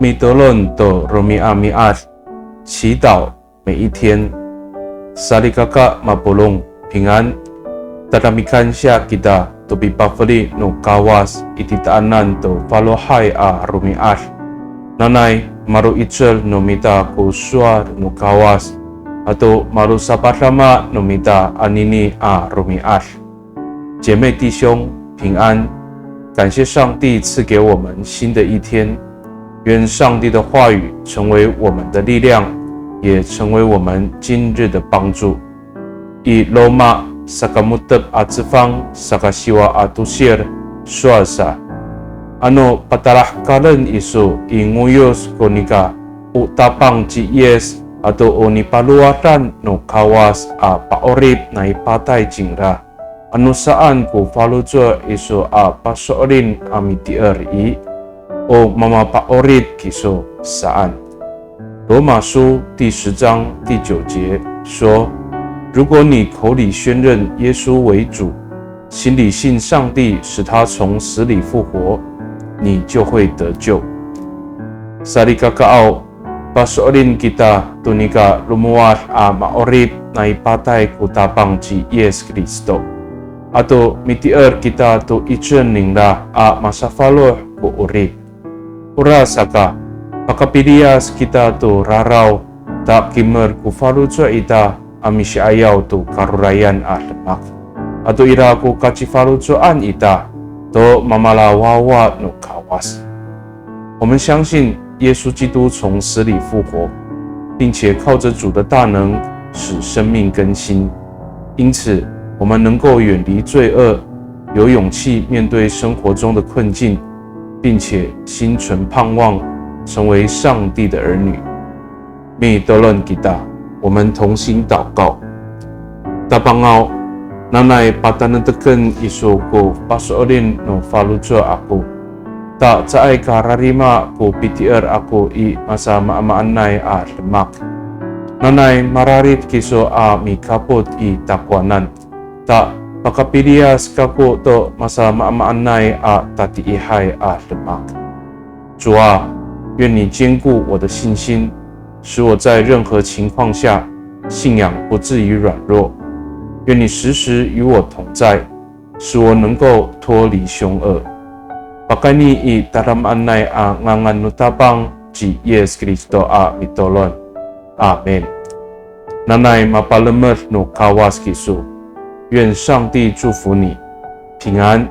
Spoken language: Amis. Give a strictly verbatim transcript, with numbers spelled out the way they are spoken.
Mitolon to romi'ami'ad, 祈祷每一天。Salikaka mapolong, 平安。Tada mikansiya kita to pipafeli no Kawas i titaanan to falohay a romi'ad. Nanay malo'icel no mita ko sowal no Kawas, ato malosapadama no mita anini a romi'ad. 姐妹弟兄平安，感谢上帝赐给我们新的一天，愿上帝的话语成为我们的力量，也成为我们今日的帮助。I Roma saka mo^tep a cefang saka siwa a tosir sowal sa, ano patalahekalen iso i ngoyos ko nika o Tapang ci Yis ato o nipalowadan no Kawas a pa'orip nai patay cingra, ano saan ko faloco' iso a paso'elin a mitier i, o mamapa'orip kiso saan. 罗马书第十章第九节说，如果你口里宣认耶稣为主，心里信上帝使他从死里复活，你就会得救。Salikakaaw, paso'elin kita to nika lomowad a ma'orip nai patay ko Tapang ci Yis Kristo. Ato mitier kita to 'icel ningra a masafaloh ko 'orip. Orasaka, pakapiliyas kita to raraw, ta kimer ko faloco' ita a misi'ayaw to karorayan a demak. Ato ira ko kacifaloco'an ita to mamalawawa no Kawas. 我们相信耶稣基督从死里复活，并且靠着主的大能使生命更新。因此，我们能够远离罪恶，有勇气面对生活中的困境，并且心存盼望，成为上帝的儿女。Mitolon kita, 我们同心祷告。Tapangaw, nanay patanekteken iso ko paso'elin no faloco' ako. Ta caay ka rarima ko pitier ako i masamaamaanay a demak. Nanay mararid kiso a mikapot i takowanan. Ta pakapiliyas kako to masamaamaanay a tatiihay a demak. 主啊，愿你坚固我的信心，使我在任何情况下信仰不至于软弱。愿你时时与我同在，使我能够脱离凶恶。Pakayni i tadamaanay a ngangan no Tapang ci Yis Kristo a mitolon. Amin. Nanay mapalemed no Kawas kiso. 愿上帝祝福你，平安。